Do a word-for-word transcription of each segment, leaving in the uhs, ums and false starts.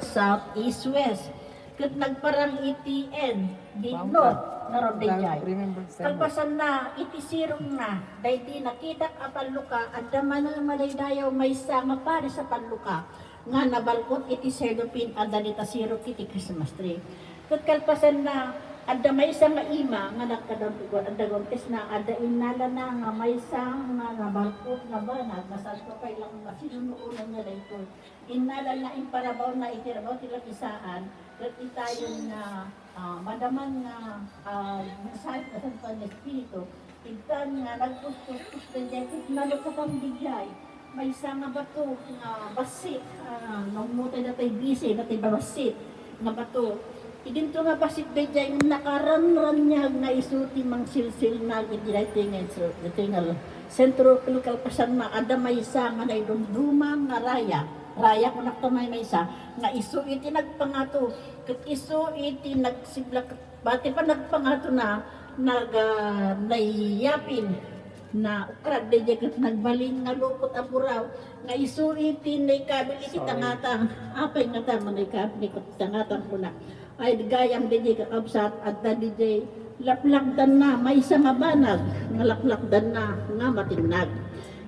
south, east, west. Ket nagparang iti N, di north, ngarud daydiay. Remember, Simon. Kalpasanna, iti sirongna, daydi nakitak a palluka, adda manen madaydayaw maysa nga pares a palluka nga nabalkot iti cellophane, adda dita sirok iti Christmas tree. Ket kalpasanna, adda maysa nga ima nga nagkadagdagan, adda gumpesna, adda innalana nga maysa nga nabalkot nga banag, nga saan pay lang masinunuonan nga daytoy. Innalana, imparabawna iti rabaw ti lamisaan, ket itayon nga, ah, madaman nga, ah, mensahe ti Santo Espiritu, intan nga nagpuspuspos daydiay, ket nalukatan daydiay. Maysa nga bato nga bassit, ah, naumotay datoy bisi, datoy bassit nga bato. Idinto nga bassit daydiay, nakaranraniag nga isu ti mangsilsilnag iti daytoy nga, daytoy nga sentro. Kalpasanna, adda maysa nga naidumduma nga raya. Raya, kunak ta may maysa, nga isu iti nagpangato, ket isu iti nagsiblak, bati pa nagpangatona, nag, ah, naiyapin, naukrad daydiay ket nagbalin nga lupot a puraw, nga isu iti naikabit iti tangatang. Apay nga ta nga naikabit iti tangatang, kuna. Ay, gayam daydiay, kakabsat, adda daydiay laplakdanna, maysa nga banag nga laplakdanna nga matinnag.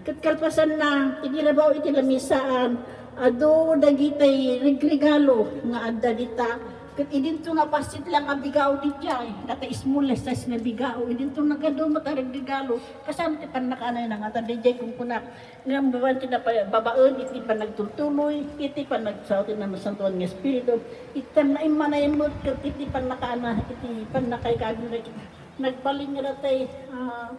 Ket kalpasanna, idi rabaw iti lamisaan, adu dagitay regregalo nga adda dita. Ket idinto nga bassit lang a bigao daydiay, data small size nga bigao, idinto nagadu met a regregalo, kasano ti pannakaanayna nga ta daydiay kunkunak. Ngem babaen ti napa-, babaen iti panagtultuloy, iti panagsao ti Nasantoan nga Espiritu, iti naimmanay met ket iti pannakaana, iti pannakaikabilay, nagbalin nga datay, ah,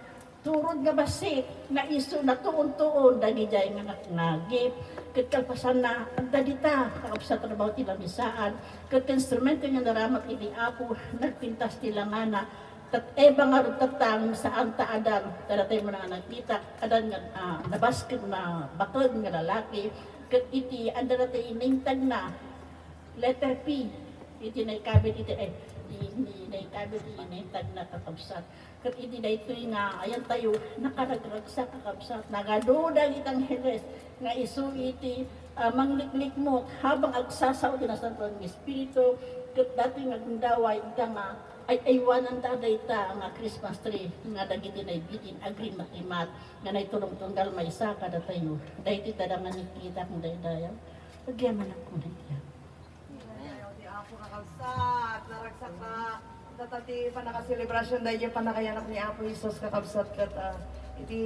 turod nga bassit nga isu natuon-tuon dagidiay nga naknagip. Ket kalpasanna, adda dita, kakabsat, rabaw ti lamisaan, ket ti instrumento nga naramat iti Apo, nagpintas ti langana, Ket eba ngarud tatta, saan ta adan, ta datay met nga nagkita, adan nga, ah, nabasket nga baked nga lalaki, ket iti adda datay naimbagna, letter P, iti naikabit iti, eh, ni, ni, naikabit iti naimbagna, kakabsat. Ket iti daytoy nga ayantayo, nakaragragsak, kakabsat, nagadu dagiti angheles nga isu iti, ah, mangliklikmut habang agsasao ti Nasantoan nga Espiritu, ket datoy nga gundaway, ita nga, ay-aywananda dayta nga Christmas tree nga dagiti naibitin agrimat-rimat nga naitulongtunggal maysa kadatayo. Daytoy tada nga nakita kong daydayaw. Agyamanak kong daydayaw. Daydayaw ti Apo, kakabsat, naragsak na data ti pannakaselebrasyon daydi pannakayanak ni Apo Jesus, kakabsat, ket, ah, iti,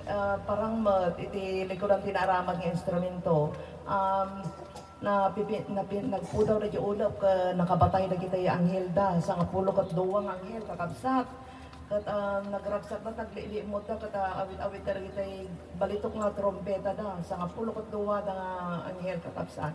ah, parang met iti likudan ti naaramid nga instrumento. Um, Napipi-, napi-, nagpudaw dagiti ulep ket nakabatay dagiti anghel da, sangapulo ket dua nga anghel, kakabsat. Ket, ah, nagragsak da, naglilimut da, ket, ah, awit-awit da dagiti balitok nga trumpeta da, sangapulo ket dua da nga anghel, kakabsat.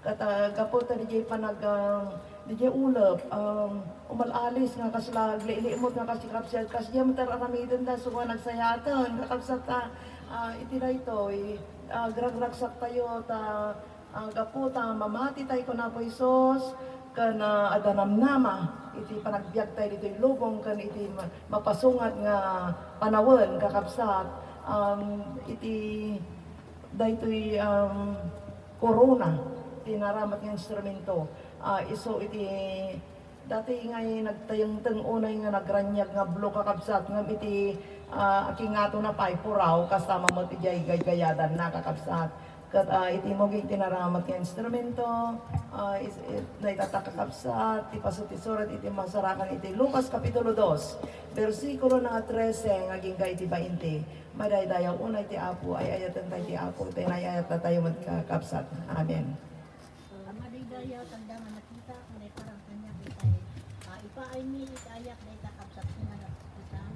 Ket, ah, gapu ta didiay panag-, ah, didiay ulep, ah, umal-alis nga kasla aglilimut nga kas-, kakabsat, kasdiay met ar-aramiden da, isu nga nagsayaten, kakabsat, ta, ah, iti daytoy, ah, agragragsak tayo, ta, Ah, gapu ta mamati tay kun Apo Jesus, ken, ah, adda namnama iti panagbiag tay ditoy lubong ken iti ma-, mapasungad nga panawen, kakabsat, um, iti daytoy, um, korona ti naramat nga instrumento. Ah, isu iti Dati ngay nagtayengteng unay nga nagraniag nga blo, kakabsat, ngem iti, ah, akingatona pay puraw, kasta met idiay gaygayadanna, kakabsat. Ket, ah, iti muging ti naramat nga instrumento, ah, is-, it-, naitatta, kakabsat, ti paso ti surat iti masarakan iti Lucas Kapitulo dos, bersikulo nga trese nga agingga iti bainte. Madaydayaw unay ti Apo, ay-ayaten tay ti Apo, tay nay-ayat tayo met, kakabsat. Amen. Ah, madaydayaw, tanda nga nakita, nga naiparang kaniak itay. Ah, ipaaymi iti ayat dayta, kabsat, nga nakitam.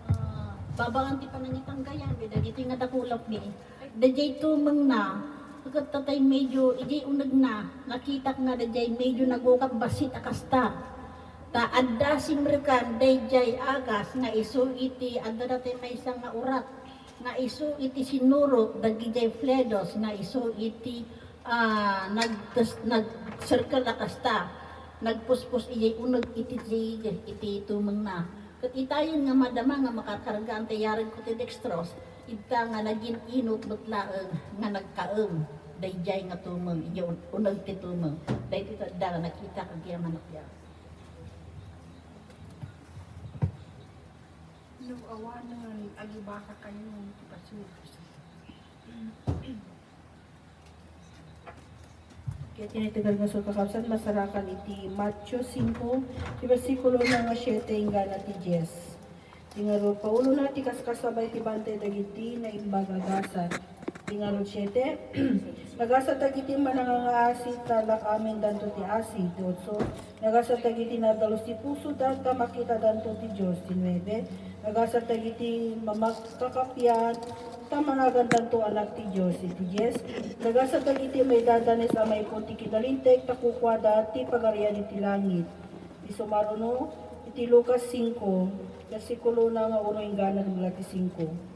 Ah, babaen ti panangipanggayam, dagiti nga dakulapmi. Daydiay tumengna, ket tatay medyo, idiay unegna, nakitak nga daydiay medyo nagukab bassit a kasta. Ta adda simrekan daydiay agas nga isu iti adda datay maysa nga urat. Nga isu iti sinurot dagidiay fledos, nga isu iti, ah, nagtes-, nag-circle a kasta, nagpuspos idiay uneg iti, iti tumengna. Ket itayen nga madama nga makarkargaan ti yaregko ti dextrose, idta nga nagin-inut met laeng nga nagkaem. Daydiay nga tumeng, idiay un-, uneg ti tumeng. Daytoy ti adda nga nakitak, agyamanak. No awanen, agibasa kayo ti pasurpose. Ket iti Tagalog nga kakabsat, masarakan iti Mateo singko, ti bersikulo na nga siete inggana ti dies. Ti ngarud, paulona ti kaskasabay ti bantay dagiti naimbag a gasat. Ti ngarud, siete, nagasat dagiti manangangaasi ta lak-amendanto ti asi. Ti otso, nagasat dagiti nadalus ti pusoda ta makitadanto ti Dios. Ti nuebe, nagasat dagiti mamakakapian ta managandanto anak ti Dios. Iti dies, nagasat dagiti maidadanes a maipon ti kinalinteg ta kukuada ti pagarian iti langit. Ti sumaruno, iti Lucas singko, bersikulo na nga uno inggana ti singko.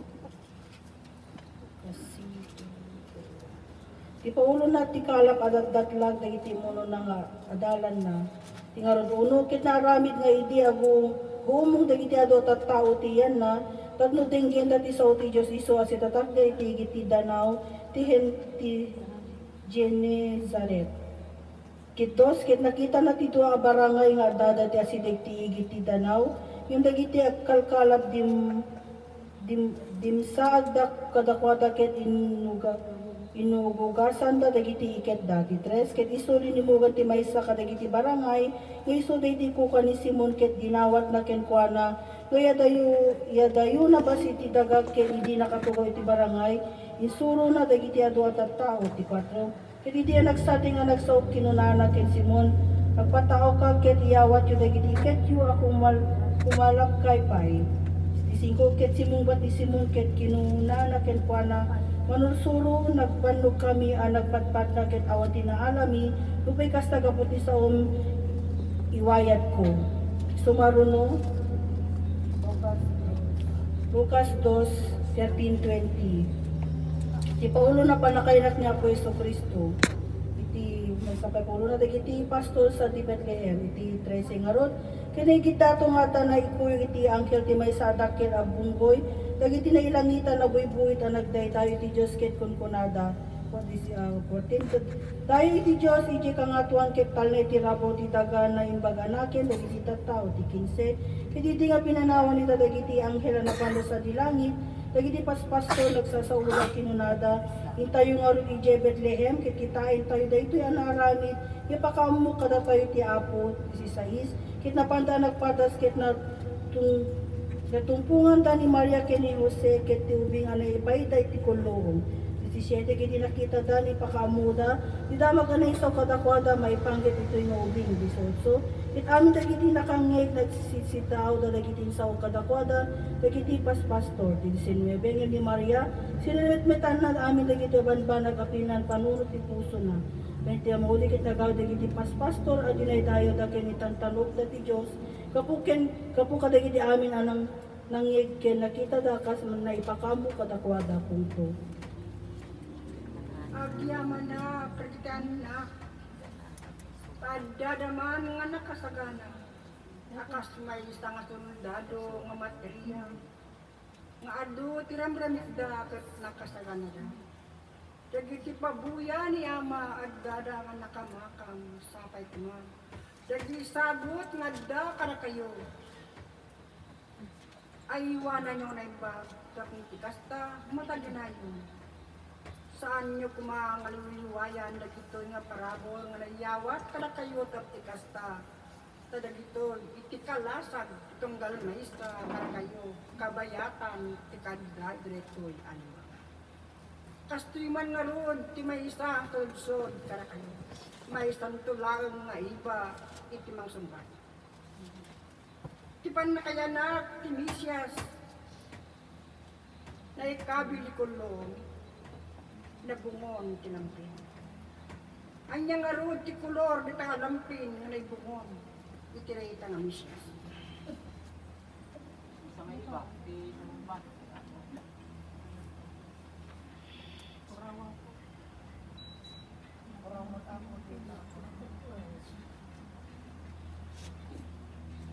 Ti paulona ti kalap a datdatlag dagiti imunona nga adalanna. Ti ngarud, uno, ket naaramid nga idi agu-, guummong dagiti adu a tattao ti yanna, tapno denggenda ti sao ti Dios isu a sitatakder iti igid ti danaw ti Hen-, ti Genesaret. Ket dos, ket nakitana ti dua a barangay nga addada ti asideg ti igid ti danaw, ngem dagiti agkalkalap dim-, dim-, dimsaagda kadakuada ket innuga-, innugugasanda dagiti iketda. Ti tres, ket isu linimmugan ti maysa kadagiti barangay nga isuda iti kukua ni Simon ket dinawatna kenkuana nga iyadayo-, iyadayona bassit ti daga ket idi nakatugaw iti barangay, insurona dagiti adu a tattao. Ti kuatro, ket idi anagsadi nga nagsao, kinunana ken Simon, "Agpataawka ket iyawatyo dagiti iketyo a kumal-, kumalapkay pay." Ti singko, ket simmungbat ni Simon ket kinunana kenkuana, "Manursuro, nagbannogkami a nagpatpatna ket awan ti naalami, nupay kasta gapu ti saom iwayatko." Sumaruno, Lucas dos, thirteen, twenty. Ti paulona pannakainak ni Apo Jesu-Cristo. Iti maysa pay paulona dagiti pastor sadi Betlehem. Iti trese ngarud, ken igid dato nga adda naikuyog iti anghel ti maysa a dakkel a bunggoy dagiti nailangitan a buybuy a nagdaydayo iti Dios ket kunkunada, Dayo iti Dios idiay kangatoan ket talna iti rabaw ti daga naimbag a nakem dagiti tattao. Ti kinse, ket idi nga pinanawan ita dagiti anghel a napanda sadi langit, dagiti paspastor nagsasaola, kinunada, "Intayo ngarud idiay Betlehem, ket kitaentayo daytoy a naaramid nga ipakaammok kadatayo ti Apo." Ti sais, ket napanda a nagpadas ket natung-, natumponganda ni Maria ken ni Jose ket ti ubing a naipayda iti kulluong. Disisiete, ket idi nakitada ni pakaammoda, ti damag a naisao kadakuada maipanggep itoy nga ubing. Dieciocho, ket amin dagiti nakangngeg nagsisidaawda dagiti insao kadakuada dagiti paspastor. Ti diecinuebe, ngem ni Maria, sinametmetanna amin dagiti banbanag a pinanpanunot ti pusona. Bainte a mauli ket nagaw dagiti paspastor a dinaydayawda ken itantanokda ti Dios gapu ken, gapu kadagiti amin a nang-, nangngeg ken nakitada kas naipakaammo kadakuada. Punto. Agyamanak, kadagiti amin a, adda man nga nakasagana, a kas maysa nga soldado nga matria. Nga adu ti ramramidda ket nakasaganada. Dagiti baboyan ni Ama, addada nga nakamakam, sapay koma. Dagiti sagut nga adda kadakayo, aywananyo naimbag, tapno ti kasta, mataginayo. Saanyo koma nga liwliwayan dagitoy nga parabur nga naiyawat kadakayo, tapno ti kasta, Ta dagitoy iti kalasag ti tunggal maysa kadakayo, kabayatan ti kadda daytoy a liwliwayan. Kastoy man ngarud ti maysa a kaludsod kadakayo, maysanto laeng nga iba iti mangsungbat. Ti pannakayanak ti Mesias, naikabil ti kulong, nabungon ti lampin. Ania ngarud ti kolor dita nga lampin nga naibungon iti dayta nga Mesias?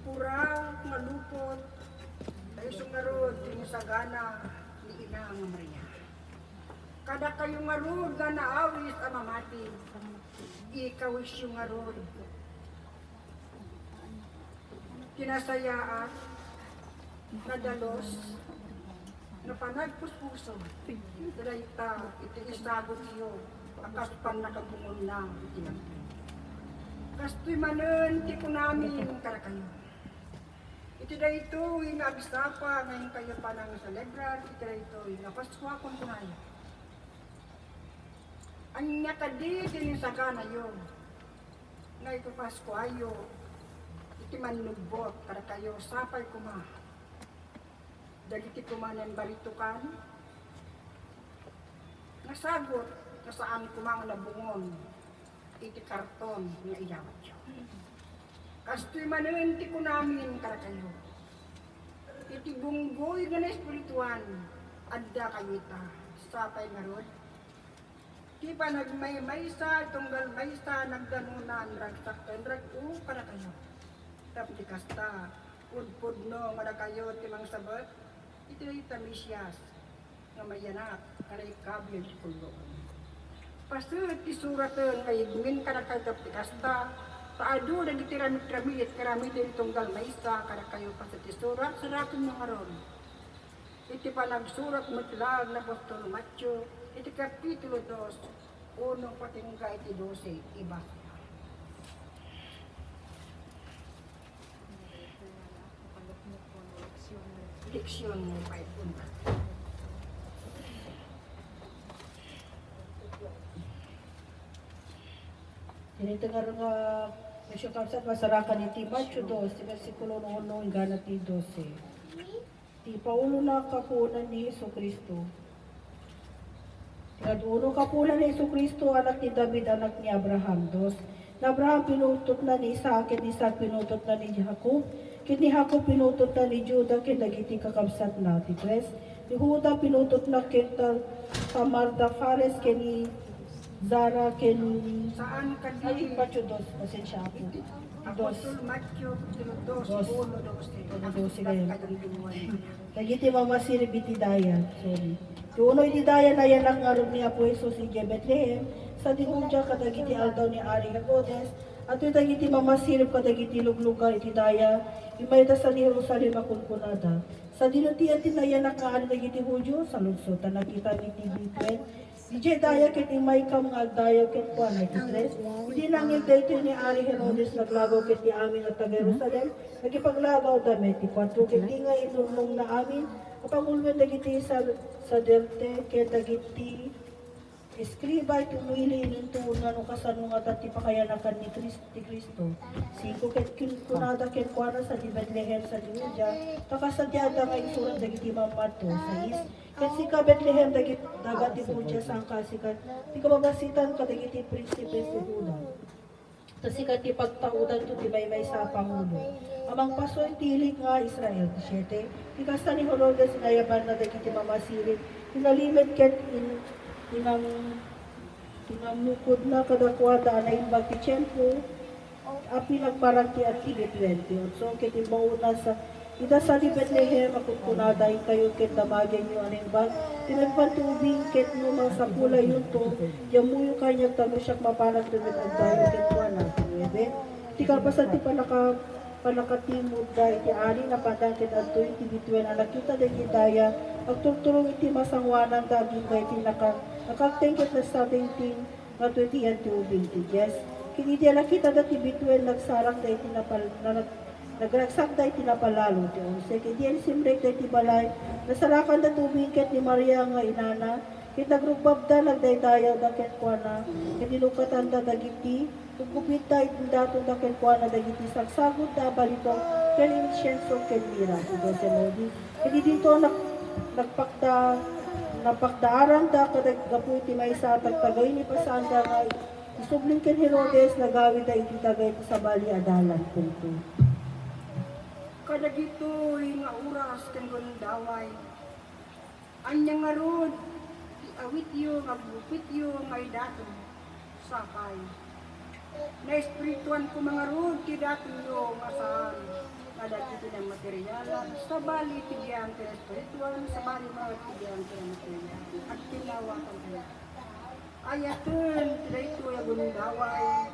Puraw nga lupot, ta isu ngarud ti nasagana ni Ina nga Maria. Kadakayo ngarud nga naawis a mamati, ikawisyo ngarud ti nasayaat, nadalus, nga panagpuspuso, dayta iti isagutyo a kas pannakabungonna iti lagip. Kastoy manen ti kunamin kadakayo. Iti daytoy nga agsapa nga inkayo panangselebrar iti daytoy nga Paskua, kunkunayo, ania kadi ti insaganayo nga ipapaskuayo iti mannubbot kadakayo? Sapay koma dagiti kumanen baritukan nga sagut nga saan koma nga nabungon iti karton nga iyawatyo. Kastoy manen ti kunamin kadakayo, iti bunggoy nga naespirituan, addakayo ita. Sapay ngarud, ti panagmaymaysa, tunggal maysa, nagdanunan, ragsak ken rag-o kadakayo. Tapno ti kasta, pudpudno kadakayo ti mangsabet iti dayta Mesias nga mayanak, nga naikabyo iti kullo. Paset ti suraten nga igmin kadakayo ti kasta, ta adu dagiti ramit-ramit nga ramiden ti tunggal maysa kadakayo. Paset ti surat, sarakenyo ngarud iti panagsurat met laeng ni apostol Mateo iti kapitulo dos, uno patingga iti dose, ibasa. Leksyon nga ipaipunta. Iti ngarud nga, medyo kabsat, masarakan iti Mateo dos, ti bersikulo uno inggana ti dose. Ti paulona kapuonan ni Jesu-Cristo. Ti kaduuno kapuonan ni Jesu-Cristo, anak ni David, anak ni Abraham. Dos, ni Abraham pinutotna ni Isaac, ket ni Isaac pinutotna ni Jacob, ket ni Jacob pinutotna ni Juda ket dagiti kakabsatna. Ti tres, ni Juda pinutotna ket Tamar da Fares, ket ni Zara ken Saan kadi? Ay, Mateo dos, pasensya ako. Iti Dos. Apostol Mateo, kapitulo dos, Dos. Uno, dose. Uno, dose kayo. Dagiti mamasirib iti daya. Sorry. Ti uno iti daya, nayanak ngarud ni Apo Jesus idiay Betlehem, sadi Judea, kadagiti aldaw ni Ari Herodes. Adtoy dagiti mamasirib kadagiti luglugar iti daya, immayda sadi Jerusalem a kunkunada, "Sadino ti nayanak nga Ari dagiti Judio? Saludso, ta nakitami ti bituen idiay daya ket immaykam nga agdayaw kenkuana." Iti tres, idi nangngeg daytoy ni Ari Herodes, naglagaw ket ti amin a taga-Jerusalem, nakipaglagawda met. Ti kuatro, ket di nga inurnongna amin a panguloen dagiti sa-, saserdote ket dagiti eskriba iti umili, inuntoonna no kasano ngata ti pakayanakan ni Cris-, ti Cristo. Singko, ket kunkunada kenkuana, "Sadi Betlehem, sadi Judea, ta kasta ti adda nga insurat dagiti mammadto." Sais, ket sika, Betlehem, dagit-, daga ti Judea, saanka a sika ti kababasitan kadagiti prinsipe ti Juda. Ta sika ti pagtaudanto ti maymaysa a pangulo a mangpasoy ti ilik nga Israel. Ti siete, ti kasta ni Herodes, inayabanna dagiti mamasirib, inalimed ket in-, inam-, inammukodna kadakuada a naimbag ti tiempo a pinagparang ti agtibituen. Ti otso, ket imbaonna sa-, ita sadi Betlehem a kunkunada, "Inkayo ket damagenyo a naimbag ti maipanti ubing, ket no masapulayonto, ti ammoyo kaniak, ta no siak mapanak met agdayaw kenkuana." Ti nuebe, ti kalpasan ti panaka-, panakatimudda iti ari, napandan ket adtoy ti bituen a nakita dagiti daya agturturong iti masangoananda agingga iti naka-, nakagteng ket nasatingting nga tutuyen ti ubing. Ti dies, ket idi nakitada ti bituen, nagsarakda iti napal-, na-, nag-, nagragsakda iti napalalo. Ti onse, ket idi simrekda iti balay, nasarakanda ti ubing ket ni Maria nga inana, ket nagrugbabda, nagdaydayawda kenkuana, ket inukatanda dagiti kukkupitda iti datonda kenkuana dagiti sagsagutda a balitok ken insienso ken mira. Ti dose, maudi, ket idinto nak-, nagpakda-, napakdaaranda kadag-, gapu iti maysa a tagtagaynipasaanda nga isubling ken Herodes, nagawidda iti tagay ti sabali a dalan. Punto. Kadagitoy nga oras ken gundaway, ania ngarud ti awityo nga aggupityo nga idaton? Sapay, naespirituan koma ngarud ti datonyo nga saan Kada ti kinamaterialan, sabali ti biag ti espiritual, sabali met ti biag ti material. Agtinnawatan kaniak. Ayaten ti daytoy a gundaway,